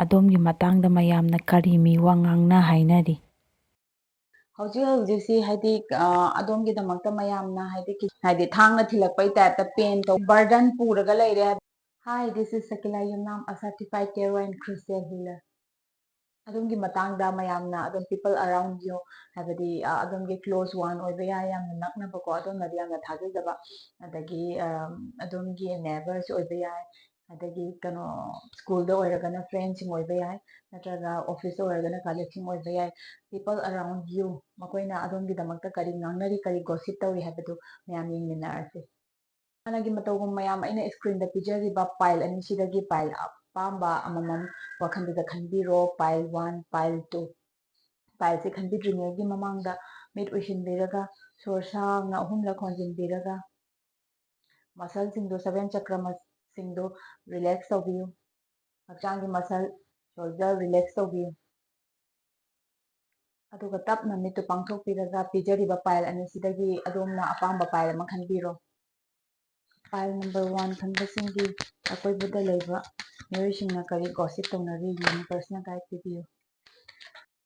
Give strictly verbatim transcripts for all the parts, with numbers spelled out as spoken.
ꯑꯗꯣꯝꯒꯤ ꯃꯇꯥꯡꯗ ꯃꯌꯥꯝꯅ ꯀꯔꯤ ꯃꯤꯋꯥ ꯉꯥꯡꯅ ꯍꯥꯏꯅꯔꯤ? ꯍꯧꯖꯤꯛ ꯍꯧꯖꯤꯛꯁꯤ ꯍꯥꯏꯗꯤ, ꯑ, ꯑꯗꯣꯝꯒꯤꯗꯃꯛꯇ ꯃꯌꯥꯝꯅ ꯍꯥꯏꯗꯤ ꯀꯤ-, ꯍꯥꯏꯗꯤ ꯊꯥꯡꯅ ꯊꯤꯜꯂꯛꯄꯩ ꯇꯥꯏꯞꯇ ꯄꯦꯟ ꯇꯧ, ꯕꯔꯗꯟ ꯄꯨꯔꯒ ꯂꯩꯔꯦ꯫ Hi, this is Sakila Yumnam, a certified tarot and crystal healer. ꯑꯗꯣꯝꯒꯤ ꯃꯇꯥꯡꯗ ꯃꯌꯥꯝꯅ ꯑꯗꯨꯝ people around you, ꯍꯥꯏꯕꯗꯤ, ꯑ, ꯑꯗꯣꯝꯒꯤ close one ꯑꯣꯏꯕ ꯌꯥꯏ, ꯌꯥꯝꯅ ꯅꯛꯅꯕꯀꯣ, ꯑꯗꯣꯝꯅꯗꯤ ꯌꯥꯝꯅ ꯊꯥꯖꯖꯕ, ꯑꯗꯒꯤ, ꯑ, ꯑꯗꯣꯝꯒꯤ neighbors ꯑꯣꯏꯕ ꯌꯥꯏ, ꯑꯗꯒꯤ ꯀꯩꯅꯣ, schoolꯗ ꯑꯣꯏꯔꯒꯅ friendꯁꯤꯡ ꯑꯣꯏꯕ ꯌꯥꯏ, ꯅꯠꯇ꯭ꯔꯒ officeꯇ ꯑꯣꯏꯔꯒꯅ colleagueꯁꯤꯡ ꯑꯣꯏꯕ ꯌꯥꯏ꯫ People around you, ꯃꯈꯣꯏꯅ ꯑꯗꯣꯝꯒꯤꯗꯃꯛꯇ ꯀꯔꯤ ꯉꯥꯡꯅꯔꯤ, ꯀꯔꯤ gossip ꯇꯧꯔꯤ ꯍꯥꯏꯕꯗꯨ ꯃꯌꯥꯝ ꯌꯦꯡꯃꯤꯟꯅꯔꯁꯤ꯫ ꯍꯥꯟꯅꯒꯤ ꯃꯇꯧꯒꯨꯝ ꯃꯌꯥꯝ ꯑꯩꯅ screenꯗ ꯄꯤꯖꯔꯤꯕ pile ꯑꯅꯤꯁꯤꯗꯒꯤ pile ꯑꯄꯥꯝꯕ ꯑꯃꯃꯝ ꯋꯥꯈꯜꯗꯨꯗ ꯈꯟꯕꯤꯔꯣ, pile one, pile two꯫ Pileꯁꯦ ꯈꯟꯕꯤꯗ꯭ꯔꯤꯉꯩꯒꯤ ꯃꯃꯥꯡꯗ ꯃꯤꯠ ꯎꯏꯁꯤꯟꯕꯤꯔꯒ ꯁꯣꯔ ꯁꯥꯡꯅ ꯑꯍꯨꯝꯂꯛ ꯍꯣꯟꯖꯤꯟꯕꯤꯔꯒ muscleꯁꯤꯡꯗꯣ, seven chakraꯁꯤꯡꯗꯣ relax ꯇꯧꯕꯤꯌꯨ꯫ ꯍꯛꯆꯥꯡꯒꯤ muscle, shoulder relax ꯇꯧꯕꯤꯌꯨ꯫ ꯑꯗꯨꯒ ꯇꯞꯅ ꯃꯤꯠꯇꯨ ꯄꯥꯡꯊꯣꯛꯄꯤꯔꯒ ꯄꯤꯖꯔꯤꯕ pile ꯑꯅꯤꯁꯤꯗꯒꯤ ꯑꯗꯣꯝꯅ ꯑꯄꯥꯝꯕ pile ꯑꯃ ꯈꯟꯕꯤꯔꯣ꯫ Pile number one ꯈꯟꯕꯁꯤꯡꯒꯤ ꯑꯀꯣꯏꯕꯗ ꯂꯩꯕ ꯃꯤꯑꯣꯏꯁꯤꯡꯅ ꯀꯔꯤ gossip ꯇꯧꯅꯔꯤ? Universeꯅ guide ꯄꯤꯕꯤꯌꯨ꯫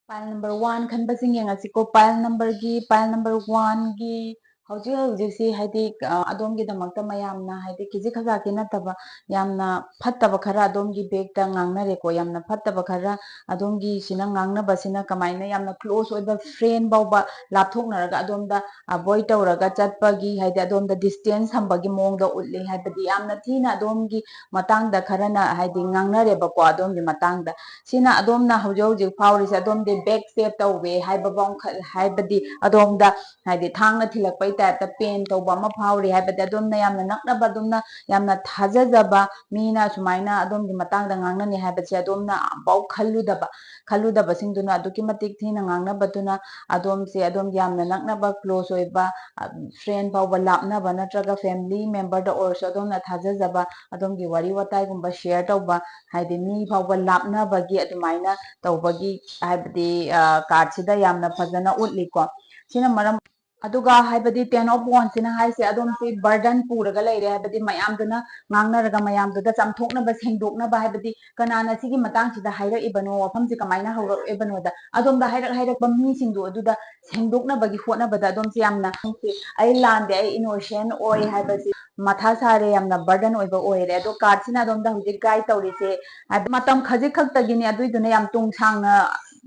Pile number one ꯈꯟꯕꯁꯤꯡ ꯌꯦꯡꯉꯁꯤꯀꯣ꯫ Pile numberꯒꯤ, pile number oneꯒꯤ ꯍꯧꯖꯤꯛ ꯍꯧꯖꯤꯛꯁꯤ ꯍꯥꯏꯗꯤ, ꯑ, ꯑꯗꯣꯝꯒꯤꯗꯃꯛꯇ ꯃꯌꯥꯝꯅ ꯍꯥꯏꯗꯤ ꯈꯤꯖꯤꯛ ꯈꯖꯥꯛꯀꯤ ꯅꯠꯇꯕ ꯌꯥꯝꯅ ꯐꯠꯇꯕ ꯈꯔ ꯑꯗꯣꯝꯒꯤ backꯇ ꯉꯥꯡꯅꯔꯦꯀꯣ꯫ ꯌꯥꯝꯅ ꯐꯠꯇꯕ ꯈꯔ ꯑꯗꯣꯝꯒꯤꯁꯤꯅ ꯉꯥꯡꯅꯕꯁꯤꯅ ꯀꯃꯥꯏꯅ ꯌꯥꯝꯅ close ꯑꯣꯏꯕ friend ꯐꯥꯎꯕ ꯂꯥꯞꯊꯣꯛꯅꯔꯒ ꯑꯗꯣꯝꯗ avoid ꯇꯧꯔꯒ ꯆꯠꯄꯒꯤ, ꯍꯥꯏꯗꯤ ꯑꯗꯣꯝꯗ distance ꯊꯝꯕꯒꯤ ꯃꯑꯣꯡꯗ ꯎꯠꯂꯤ꯫ ꯍꯥꯏꯕꯗꯤ ꯌꯥꯝꯅ ꯊꯤꯅ ꯑꯗꯣꯝꯒꯤ ꯃꯇꯥꯡꯗ ꯈꯔꯅ ꯍꯥꯏꯗꯤ ꯉꯥꯡꯅꯔꯦꯕꯀꯣ, ꯑꯗꯣꯝꯒꯤ ꯃꯇꯥꯡꯗ꯫ ꯁꯤꯅ ꯑꯗꯣꯝꯅ ꯍꯧꯖꯤꯛ ꯍꯧꯖꯤꯛ ꯐꯥꯎꯔꯤꯁꯦ ꯑꯗꯣꯝꯗꯤ back step ꯇꯧꯋꯦ ꯍꯥꯏꯕ ꯐꯥꯎ ꯈ-, ꯍꯥꯏꯕꯗꯤ ꯑꯗꯣꯝꯗ ꯍꯥꯏꯗꯤ ꯊꯥꯡꯅ ꯊꯤꯜꯂꯛꯄꯩ typeꯇ pain ꯇꯧꯕ ꯑꯃ ꯐꯥꯎꯔꯤ꯫ ꯍꯥꯏꯕꯗꯤ ꯑꯗꯣꯝꯅ ꯌꯥꯝꯅ ꯅꯛꯅꯕ, ꯑꯗꯣꯝꯅ ꯌꯥꯝꯅ ꯊꯥꯖꯖꯕ ꯃꯤꯅ ꯁꯨꯃꯥꯏꯅ ꯑꯗꯣꯝꯒꯤ ꯃꯇꯥꯡꯗ ꯉꯥꯡꯅꯅꯤ ꯍꯥꯏꯕꯁꯦ ꯑꯗꯣꯝꯅ ꯑꯝꯐꯥꯎ ꯈꯜꯂꯨꯗꯕ, ꯈꯜꯂꯨꯗꯕꯁꯤꯡꯗꯨꯅ ꯑꯗꯨꯛꯀꯤ ꯃꯇꯤꯛ ꯊꯤꯅ ꯉꯥꯡꯅꯕꯗꯨꯅ ꯑꯗꯣꯝꯁꯦ ꯑꯗꯣꯝꯒꯤ ꯌꯥꯝꯅ ꯅꯛꯅꯕ close ꯑꯣꯏꯕ, ꯑ, friend ꯐꯥꯎꯕ ꯂꯥꯞꯅꯕ ꯅꯠꯇ꯭ꯔꯒ family memberꯗ ꯑꯣꯏꯔꯁꯨ ꯑꯗꯣꯝꯅ ꯊꯥꯖꯖꯕ, ꯑꯗꯣꯝꯒꯤ ꯋꯥꯔꯤ ꯋꯥꯇꯥꯏꯒꯨꯝꯕ share ꯇꯧꯕ, ꯍꯥꯏꯗꯤ ꯃꯤ ꯐꯥꯎꯕ ꯂꯥꯞꯅꯕꯒꯤ ꯑꯗꯨꯃꯥꯏꯅ ꯇꯧꯕꯒꯤ, ꯍꯥꯏꯕꯗꯤ, ꯑ, cardꯁꯤꯗ ꯌꯥꯝꯅ ꯐꯖꯅ ꯎꯠꯂꯤꯀꯣ꯫ ꯁꯤꯅ ꯃꯔꯝ ꯑꯗꯨꯒ ꯍꯥꯏꯕꯗꯤ Ten of Wands ꯁꯤꯅ ꯍꯥꯏꯁꯦ ꯑꯗꯣꯝꯁꯤ burden ꯄꯨꯔꯒ ꯂꯩꯔꯦ, ꯍꯥꯏꯕꯗꯤ ꯃꯌꯥꯝꯗꯨꯅ ꯉꯥꯡꯅꯔꯒ ꯃꯌꯥꯝꯗꯨꯗ ꯆꯥꯝꯊꯣꯛꯅꯕ, ꯁꯦꯡꯗꯣꯛꯅꯕ, ꯍꯥꯏꯕꯗꯤ ꯀꯅꯥꯅ ꯁꯤꯒꯤ ꯃꯇꯥꯡꯁꯤꯗ ꯍꯥꯏꯔꯛꯏꯕꯅꯣ, ꯋꯥꯐꯝꯁꯤ ꯀꯃꯥꯏꯅ ꯍꯧꯔꯛꯏꯕꯅꯣꯗ ꯑꯗꯣꯝꯗ ꯍꯥꯏꯔꯛ ꯍꯥꯏꯔꯛꯄ ꯃꯤꯁꯤꯡꯗꯣ ꯑꯗꯨꯗ ꯁꯦꯡꯗꯣꯛꯅꯕꯒꯤ ꯍꯣꯠꯅꯕꯗ ꯑꯗꯣꯝꯁꯤ ꯌꯥꯝꯅ, "ꯑꯩ ꯂꯥꯟꯗꯦ, ꯑꯩ innocent ꯑꯣꯏ" ꯍꯥꯏꯕꯁꯤ ꯃꯊꯥ ꯁꯥꯔꯦ, ꯌꯥꯝꯅ burden ꯑꯣꯏꯕ ꯑꯣꯏꯔꯦ꯫ ꯑꯗꯣ card ꯁꯤꯅ ꯑꯗꯣꯝꯗ ꯍꯧꯖꯤꯛ guide ꯇꯧꯔꯤꯁꯦ, ꯍꯥꯏꯕꯗꯤ ꯃꯇꯝ ꯈꯖꯤꯛ ꯈꯛꯇꯒꯤꯅꯤ, ꯑꯗꯨꯏꯗꯨꯅ ꯌꯥꯝ ꯇꯨꯡ ꯁꯥꯡꯅ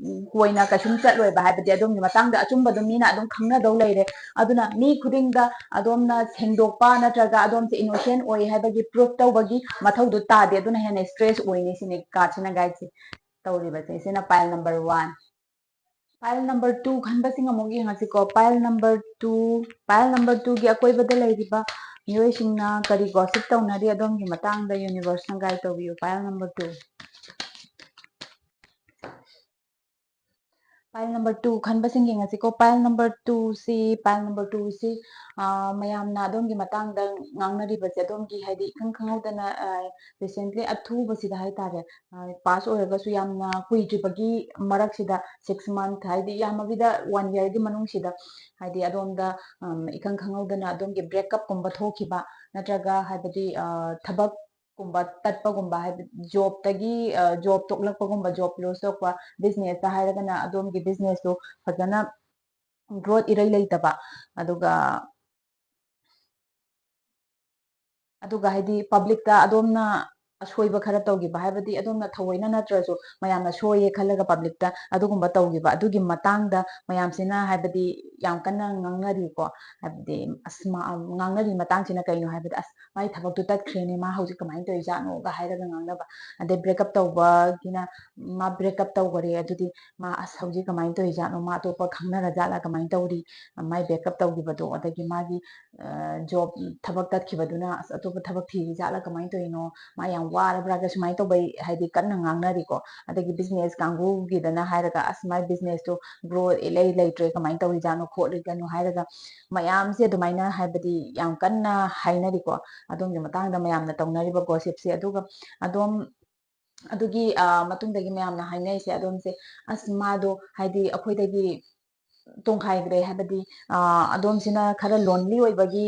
ꯎꯝ, ꯀꯣꯏꯅ ꯀꯩꯁꯨꯝ ꯆꯠꯂꯣꯏꯕ, ꯍꯥꯏꯕꯗꯤ ꯑꯗꯣꯝꯒꯤ ꯃꯇꯥꯡꯗ ꯑꯆꯨꯝꯕꯗꯣ ꯃꯤꯅ ꯑꯗꯨꯝ ꯈꯪꯅꯗꯧ ꯂꯩꯔꯦ꯫ ꯑꯗꯨꯅ ꯃꯤ ꯈꯨꯗꯤꯡꯗ ꯑꯗꯣꯝꯅ ꯁꯦꯡꯗꯣꯛꯄ ꯅꯠꯇ꯭ꯔꯒ ꯑꯗꯣꯝꯁꯦ innocent ꯑꯣꯏ ꯍꯥꯏꯕꯒꯤ proof ꯇꯧꯕꯒꯤ ꯃꯊꯧꯗꯨ ꯇꯥꯗꯦ꯫ ꯑꯗꯨꯅ ꯍꯦꯟꯅ stress ꯑꯣꯏꯅꯤ ꯁꯤꯅꯤ card ꯁꯤꯅ guide ꯁꯦ ꯇꯧꯔꯤꯕꯁꯦ꯫ ꯁꯤꯅ pile number one꯫ Pile number two ꯈꯟꯕꯁꯤꯡ ꯑꯃꯨꯛ ꯌꯦꯡꯉꯁꯤꯀꯣ꯫ Pile number two, pile number two ꯒꯤ ꯑꯀꯣꯏꯕꯗ ꯂꯩꯔꯤꯕ ꯃꯤꯑꯣꯏꯁꯤꯡꯅ ꯀꯔꯤ gossip ꯇꯧꯅꯔꯤ, ꯑꯗꯣꯝꯒꯤ ꯃꯇꯥꯡꯗ universe ꯅ guide ꯇꯧꯕꯤꯌꯨ꯫ Pile number two꯫ Pile number two ꯈꯟꯕꯁꯤꯡ ꯌꯦꯡꯉꯁꯤꯀꯣ꯫ Pile number two ꯁꯤ, pile number two ꯁꯤ, ꯑ, ꯃꯌꯥꯝꯅ ꯑꯗꯣꯝꯒꯤ ꯃꯇꯥꯡꯗ ꯉꯥꯡꯅꯔꯤꯕꯁꯦ, ꯑꯗꯣꯝꯒꯤ ꯍꯥꯏꯗꯤ ꯏꯈꯪ ꯈꯪꯍꯧꯗꯅ, ꯑ, recently ꯑꯊꯨꯕꯁꯤꯗ ꯍꯥꯏꯇꯥꯔꯦ, ꯑ, past ꯑꯣꯏꯔꯒꯁꯨ ꯌꯥꯝꯅ ꯀꯨꯏꯗ꯭ꯔꯤꯕꯒꯤ ꯃꯔꯛꯁꯤꯗ, six month ꯍꯥꯏꯗꯤ ꯌꯥꯝꯃꯕꯤꯗ one year ꯒꯤ ꯃꯅꯨꯡꯁꯤꯗ ꯍꯥꯏꯗꯤ ꯑꯗꯣꯝꯗ, ꯎꯝ, ꯏꯈꯪ ꯈꯪꯍꯧꯗꯅ ꯑꯗꯣꯝꯒꯤ breakup ꯀꯨꯝꯕ ꯊꯣꯛꯈꯤꯕ ꯅꯠꯇ꯭ꯔꯒ ꯍꯥꯏꯕꯗꯤ, ꯑ, ꯊꯕꯛ ꯀꯨꯝꯕ ꯇꯠꯄꯒꯨꯝꯕ, ꯍꯥꯏꯕꯗꯤ job ꯇꯒꯤ, ꯑ, job ꯇꯣꯛꯂꯛꯄꯒꯨꯝꯕ, job lose ꯇꯧꯔꯛꯄ, business ꯇ ꯍꯥꯏꯔꯒꯅ ꯑꯗꯣꯝꯒꯤ business ꯇꯨ ꯐꯖꯅ growth ꯏꯔꯩ ꯂꯩꯇꯕ, ꯑꯗꯨꯒ, ꯑꯗꯨꯒ ꯍꯥꯏꯗꯤ public ꯇ ꯑꯗꯣꯝꯅ ꯑꯁꯣꯏꯕ ꯈꯔ ꯇꯧꯈꯤꯕ, ꯍꯥꯏꯕꯗꯤ ꯑꯗꯣꯝꯅ ꯊꯑꯣꯏꯅ ꯅꯠꯇ꯭ꯔꯁꯨ ꯃꯌꯥꯝꯅ ꯁꯣꯏꯌꯦ ꯈꯜꯂꯒ public ꯇ ꯑꯗꯨꯒꯨꯝꯕ ꯇꯧꯈꯤꯕ, ꯑꯗꯨꯒꯤ ꯃꯇꯥꯡꯗ ꯃꯌꯥꯝꯁꯤꯅ ꯍꯥꯏꯕꯗꯤ ꯌꯥꯝ ꯀꯟꯅ ꯉꯥꯡꯅꯔꯤꯀꯣ꯫ ꯍꯥꯏꯕꯗꯤ ꯑꯁ, ꯃꯥ-, ꯉꯥꯡꯅꯔꯤ ꯃꯇꯥꯡꯁꯤꯅ ꯀꯩꯅꯣ ꯍꯥꯏꯕꯗ, "ꯑꯁ, ꯃꯥꯏ ꯊꯕꯛꯇꯨ ꯇꯠꯈ꯭ꯔꯦꯅꯦ, ꯃꯥ ꯍꯧꯖꯤꯛ ꯀꯃꯥꯏꯅ ꯇꯧꯔꯤꯖꯥꯠꯅꯣꯒ" ꯍꯥꯏꯔꯒ ꯉꯥꯡꯅꯕ꯫ ꯑꯗꯩ breakup ꯇꯧꯕꯒꯤꯅ, "ꯃꯥ breakup ꯇꯧꯈꯔꯦ, ꯑꯗꯨꯗꯤ ꯃꯥ ꯑꯁ ꯍꯧꯖꯤꯛ ꯀꯃꯥꯏꯅ ꯇꯧꯔꯤꯖꯥꯠꯅꯣ, ꯃꯥ ꯑꯇꯣꯞꯄ ꯈꯪꯅꯔ ꯖꯥꯠꯂꯥ, ꯀꯃꯥꯏꯅ ꯇꯧꯔꯤ, ꯃꯥꯏ breakup ꯇꯧꯈꯤꯕꯗꯣ, ꯑꯗꯒꯤ ꯃꯥꯒꯤ, ꯑ, job, ꯊꯕꯛ ꯇꯠꯈꯤꯕꯗꯨꯅ ꯑꯁ ꯑꯇꯣꯞꯄ ꯊꯕꯛ ꯊꯤꯔꯤ ꯖꯥꯠꯂꯥ, ꯀꯃꯥꯏꯅ ꯇꯧꯔꯤꯅꯣ, ꯃꯥ ꯌꯥꯝ ꯋꯥꯔꯕ꯭ꯔꯥꯒ" ꯁꯨꯃꯥꯏꯅ ꯇꯧꯕꯩ ꯍꯥꯏꯗꯤ ꯀꯟꯅ ꯉꯥꯡꯅꯔꯤꯀꯣ꯫ ꯑꯗꯒꯤ business ꯀꯥꯡꯕꯨꯒꯤꯗꯅ ꯍꯥꯏꯔꯒ, "ꯑꯁ, ꯃꯥꯏ business ꯇꯣ growth ꯏꯂꯩ ꯂꯩꯇ꯭ꯔꯦ, ꯀꯃꯥꯏꯅ ꯇꯧꯔꯤꯖꯥꯠꯅꯣ ꯈꯣꯠꯂꯤꯖꯥꯠꯅꯣ" ꯍꯥꯏꯔꯒ ꯃꯌꯥꯝꯁꯦ ꯑꯗꯨꯃꯥꯏꯅ ꯍꯥꯏꯕꯗꯤ ꯌꯥꯝ ꯀꯟꯅ ꯍꯥꯏꯅꯔꯤꯀꯣ꯫ ꯑꯗꯣꯝꯒꯤ ꯃꯇꯥꯡꯗ ꯃꯌꯥꯝꯅ ꯇꯧꯅꯔꯤꯕ gossip ꯁꯦ꯫ ꯑꯗꯨꯒ ꯑꯗꯣꯝ ꯑꯗꯨꯒꯤ, ꯑ, ꯃꯇꯨꯡꯗꯒꯤ ꯃꯌꯥꯝꯅ ꯍꯥꯏꯅꯔꯤꯁꯦ, ꯑꯗꯣꯝꯁꯦ, "ꯑꯁ, ꯃꯥꯗꯣ ꯍꯥꯏꯗꯤ ꯑꯩꯈꯣꯏꯗꯒꯤ ꯇꯣꯡꯈꯥꯏꯈ꯭ꯔꯦ꯫ ꯍꯥꯏꯕꯗꯤ ꯑꯗꯣꯝꯁꯤꯅ ꯈꯔ ꯂꯣꯟꯂꯤ ꯑꯣꯏꯕꯒꯤ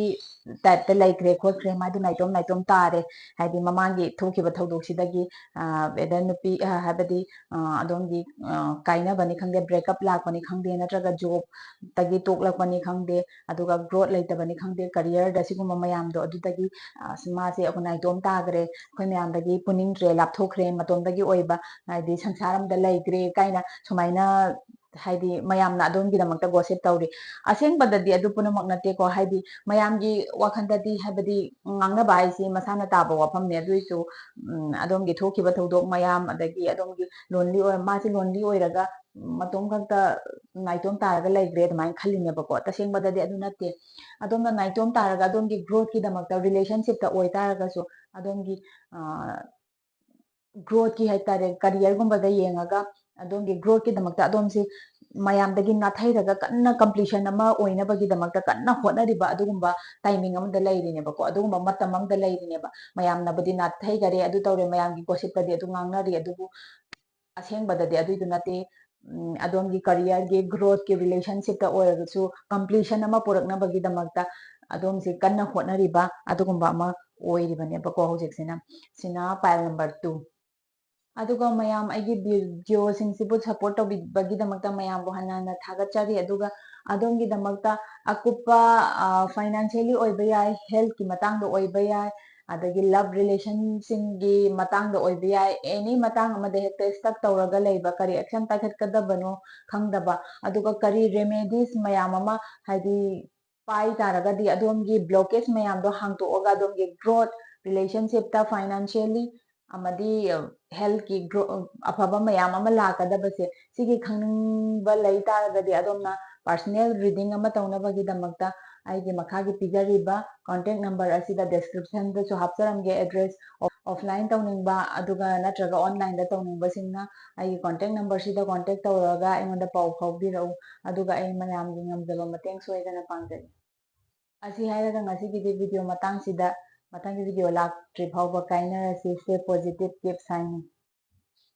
ꯇꯥꯏꯞꯇ ꯂꯩꯈ꯭ꯔꯦ ꯈꯣꯠꯈ꯭ꯔꯦ, ꯃꯥꯗꯤ ꯅꯥꯏꯇꯣꯝ ꯅꯥꯏꯇꯣꯝ ꯇꯥꯔꯦ꯫ ꯍꯥꯏꯗꯤ ꯃꯃꯥꯡꯒꯤ ꯊꯣꯛꯈꯤꯕ ꯊꯧꯗꯣꯛꯁꯤꯗꯒꯤ ꯋꯦꯗꯔ ꯅꯨꯄꯤ ꯍꯥꯏꯕꯗꯤ ꯑꯗꯣꯝꯒꯤ ꯀꯥꯏꯅꯕꯅꯤ ꯈꯪꯗꯦ, ꯕ꯭ꯔꯦꯛꯑꯞ ꯂꯥꯛꯄꯅꯤ ꯈꯪꯗꯦ, ꯅꯠꯇ꯭ꯔꯒ ꯖꯣꯕꯇꯒꯤ ꯇꯣꯛꯂꯛꯄꯅꯤ ꯈꯪꯗꯦ, ꯑꯗꯨꯒ ꯒ꯭ꯔꯣꯠ ꯂꯩꯇꯕꯅꯤ ꯈꯪꯗꯦ, ꯀꯔꯤꯌꯔꯗ, ꯁꯤꯒꯨꯝꯕ ꯃꯌꯥꯝꯗꯣ ꯑꯗꯨꯗꯒꯤ ꯃꯥꯁꯦ ꯑꯩꯈꯣꯏ ꯅꯥꯏꯇꯣꯝ ꯇꯥꯈ꯭ꯔꯦ, ꯑꯩꯈꯣꯏ ꯃꯌꯥꯝꯗꯒꯤ ꯄꯨꯅꯤꯡꯗ꯭ꯔꯦ, ꯂꯥꯞꯊꯣꯛꯈ꯭ꯔꯦ, ꯃꯇꯣꯝꯗꯒꯤ ꯑꯣꯏꯕ ꯍꯥꯏꯗꯤ ꯁꯪꯁꯥꯔ ꯑꯃꯗ ꯂꯩꯈ꯭ꯔꯦ ꯀꯥꯏꯅ ꯁꯨꯃꯥꯏꯅ ꯍꯥꯏꯗꯤ ꯃꯌꯥꯝꯅ ꯑꯗꯣꯝꯒꯤꯗꯃꯛꯇ ꯒꯣꯁꯤꯞ ꯇꯧꯔꯤ꯫ ꯑꯁꯦꯡꯕꯗꯗꯤ ꯑꯗꯨ ꯄꯨꯝꯅꯃꯛ ꯅꯠꯇꯦꯀꯣ꯫ ꯍꯥꯏꯗꯤ ꯃꯌꯥꯝꯒꯤ ꯋꯥꯈꯜꯗꯗꯤ ꯍꯥꯏꯕꯗꯤ ꯉꯥꯡꯅꯕ ꯍꯥꯏꯁꯤ ꯃꯁꯥꯅ ꯇꯥꯕ ꯋꯥꯐꯝꯅꯦ꯫ ꯑꯗꯨꯏꯁꯨ ꯎꯝ, ꯑꯗꯣꯝꯒꯤ ꯊꯣꯛꯈꯤꯕ ꯊꯧꯗꯣꯛ ꯃꯌꯥꯝ, ꯑꯗꯒꯤ ꯑꯗꯣꯝꯒꯤ ꯂꯣꯟꯂꯤ ꯑꯣꯏ, ꯃꯥꯁꯦ ꯂꯣꯟꯂꯤ ꯑꯣꯏꯔꯒ ꯃꯇꯣꯝ ꯈꯛꯇ ꯅꯥꯏꯇꯣꯝ ꯇꯥꯔꯒ ꯂꯩꯈ꯭ꯔꯦ ꯑꯗꯨꯃꯥꯏꯅ ꯈꯜꯂꯤꯅꯦꯕꯀꯣ꯫ ꯇꯁꯦꯡꯕꯗꯗꯤ ꯑꯗꯨ ꯅꯠꯇꯦ꯫ ꯑꯗꯣꯝꯅ ꯅꯥꯏꯇꯣꯝ ꯇꯥꯔꯒ ꯑꯗꯣꯝꯒꯤ ꯒ꯭ꯔꯣꯠꯀꯤꯗꯃꯛꯇ, ꯔꯤꯂꯦꯁꯟꯁꯤꯞꯇ ꯑꯣꯏꯇꯥꯔꯒꯁꯨ, ꯑꯗꯣꯝꯒꯤ ꯒ꯭ꯔꯣꯠꯀꯤ ꯍꯥꯏꯇꯥꯔꯦ, ꯀꯔꯤꯌꯔꯒꯨꯝꯕꯗ ꯌꯦꯡꯉꯒ ꯑꯗꯣꯝꯒꯤ ꯒ꯭ꯔꯣꯠꯀꯤꯗꯃꯛꯇ ꯑꯗꯣꯝꯁꯤ ꯃꯌꯥꯝꯗꯒꯤ ꯅꯥꯊꯩꯔꯒ ꯀꯟꯅ ꯀꯝꯄꯤꯇꯤꯁꯟ ꯑꯃ ꯑꯣꯏꯅꯕꯒꯤꯗꯃꯛꯇ ꯀꯟꯅ ꯍꯣꯠꯅꯔꯤꯕ ꯑꯗꯨꯒꯨꯝꯕ ꯇꯥꯏꯃꯤꯡ ꯑꯃꯗ ꯂꯩꯔꯤꯅꯦꯕꯀꯣ꯫ ꯑꯗꯨꯒꯨꯝꯕ ꯃꯇꯝ ꯑꯃꯗ ꯂꯩꯔꯤꯅꯦꯕ꯫ ꯃꯌꯥꯝꯅꯕꯨꯗꯤ ꯅꯥꯊꯩꯈꯔꯦ, ꯑꯗꯨ ꯇꯧꯔꯦ, ꯃꯌꯥꯝꯒꯤ ꯒꯣꯁꯤꯞꯇꯗꯤ ꯑꯗꯨ ꯉꯥꯡꯅꯔꯤ, ꯑꯗꯨꯕꯨ ꯑꯁꯦꯡꯕꯗꯗꯤ ꯑꯗꯨꯏꯗꯨ ꯅꯠꯇꯦ꯫ ꯎꯝ, ꯑꯗꯣꯝꯒꯤ ꯀꯔꯤꯌꯔꯒꯤ ꯒ꯭ꯔꯣꯠꯀꯤ ꯔꯤꯂꯦꯁꯟꯁꯤꯞꯇ ꯑꯣꯏꯔꯒꯁꯨ ꯀꯝꯄ꯭ꯂꯤꯁꯟ ꯑꯃ ꯄꯨꯔꯛꯅꯕꯒꯤꯗꯃꯛꯇ ꯑꯗꯣꯝꯁꯦ ꯀꯟꯅ ꯍꯣꯠꯅꯔꯤꯕ ꯑꯗꯨꯒꯨꯝꯕ ꯑꯃ ꯑꯣꯏꯔꯤꯕꯅꯦꯕꯀꯣ ꯍꯧꯖꯤꯛꯁꯤꯅ꯫ ꯁꯤꯅ ꯄꯥꯏꯜ ꯅꯝꯕꯔ ꯇꯨ꯫ ꯑꯗꯨꯒ ꯃꯌꯥꯝ ꯑꯩꯒꯤ ꯚꯤꯗꯤꯑꯣꯁꯤꯡꯁꯤꯕꯨ ꯁꯞꯄꯣꯔꯠ ꯇꯧꯕꯤꯕꯒꯤꯗꯃꯛꯇ ꯃꯌꯥꯝꯕꯨ ꯍꯟꯅ ꯍꯟꯅ ꯊꯥꯒꯠꯆꯔꯤ꯫ ꯑꯗꯨꯒ ꯑꯗꯣꯝꯒꯤꯗꯃꯛꯇ ꯑꯀꯨꯞꯄ ꯐꯥꯏꯅꯥꯟꯁꯤꯌꯦꯜꯂꯤ ꯑꯣꯏꯕ ꯌꯥꯏ, ꯍꯦꯜꯠꯀꯤ ꯃꯇꯥꯡꯗ ꯑꯣꯏꯕ ꯌꯥꯏ, ꯑꯗꯒꯤ ꯂꯕ ꯔꯤꯂꯦꯁꯟꯁꯤꯡꯒꯤ ꯃꯇꯥꯡꯗ ꯑꯣꯏꯕ ꯌꯥꯏ, ꯑꯦꯅꯤ ꯃꯇꯥꯡ ꯑꯃꯗ ꯍꯦꯛꯇ ꯁ꯭ꯇꯛ ꯇꯧꯔꯒ ꯂꯩꯕ, ꯀꯔꯤ ꯑꯦꯛꯁꯟ ꯄꯥꯏꯈꯠꯀꯗꯕꯅꯣ ꯈꯪꯗꯕ, ꯑꯗꯨꯒ ꯀꯔꯤ ꯔꯦꯃꯦꯗꯤꯁ ꯃꯌꯥꯝ ꯑꯃ ꯍꯥꯏꯗꯤ ꯄꯥꯏ ꯇꯥꯔꯒꯗꯤ ꯑꯗꯣꯝꯒꯤ ꯕ꯭ꯂꯣꯀꯦꯖ ꯃꯌꯥꯝꯗꯣ ꯍꯥꯡꯇꯣꯛꯑꯒ ꯑꯗꯣꯝꯒꯤ ꯒ꯭ꯔꯣꯠ, ꯔꯤꯂꯦꯁꯟꯁꯤꯞꯇ, ꯐꯥꯏꯅꯥꯟꯁꯤꯌꯦꯜꯂꯤ ꯑꯃꯗꯤ ꯍꯦꯜꯠꯀꯤ ꯒ꯭ꯔꯣ ꯑꯐꯕ ꯃꯌꯥꯝ ꯑꯃ ꯂꯥꯛꯀꯗꯕꯁꯦ, ꯁꯤꯒꯤ ꯈꯪꯅꯤꯡꯕ ꯂꯩ ꯇꯥꯔꯒꯗꯤ ꯑꯗꯣꯝꯅ ꯄꯥꯔꯁꯣꯅꯦꯜ ꯔꯤꯗꯤꯡ ꯑꯃ ꯇꯧꯅꯕꯒꯤꯗꯃꯛꯇ ꯑꯩꯒꯤ ꯃꯈꯥꯒꯤ ꯄꯤꯖꯔꯤꯕ ꯀꯣꯟꯇꯦꯛ ꯅꯝꯕꯔ ꯑꯁꯤꯗ ꯗꯦꯁꯀ꯭ꯔꯤꯞꯁꯟꯗꯁꯨ ꯍꯥꯞꯆꯔꯝꯒꯦ ꯑꯦꯗ꯭ꯔꯦꯁ꯫ ꯑꯣꯐꯂꯥꯏꯟ ꯇꯧꯅꯤꯡꯕ ꯑꯗꯨꯒ ꯅꯠꯇ꯭ꯔꯒ ꯑꯣꯟꯂꯥꯏꯟꯗ ꯇꯧꯅꯤꯡꯕꯁꯤꯡꯅ ꯑꯩꯒꯤ ꯀꯣꯟꯇꯦꯛ ꯅꯝꯕꯔꯁꯤꯗ ꯀꯣꯟꯇꯦꯛ ꯇꯧꯔꯒ ꯑꯩꯉꯣꯟꯗ ꯄꯥꯎ ꯐꯥꯎꯕꯤꯔꯛꯎ, ꯑꯗꯨꯒ ꯑꯩ ꯃꯌꯥꯝꯒꯤ ꯉꯝꯖꯕ ꯃꯇꯦꯡ ꯁꯣꯏꯗꯅ ꯄꯥꯡꯖꯒꯦ꯫ ꯑꯁꯤ ꯍꯥꯏꯔꯒ ꯉꯁꯤꯒꯤꯗꯤ ꯚꯤꯗꯤꯑꯣ ꯃꯇꯥꯡꯁꯤꯗ, ꯃꯊꯪꯒꯤ ꯚꯤꯗꯤꯑꯣ ꯂꯥꯛꯇ꯭ꯔꯤ ꯐꯥꯎꯕ ꯀꯥꯏꯅꯔꯁꯤ꯫ Stay positive, keep shining.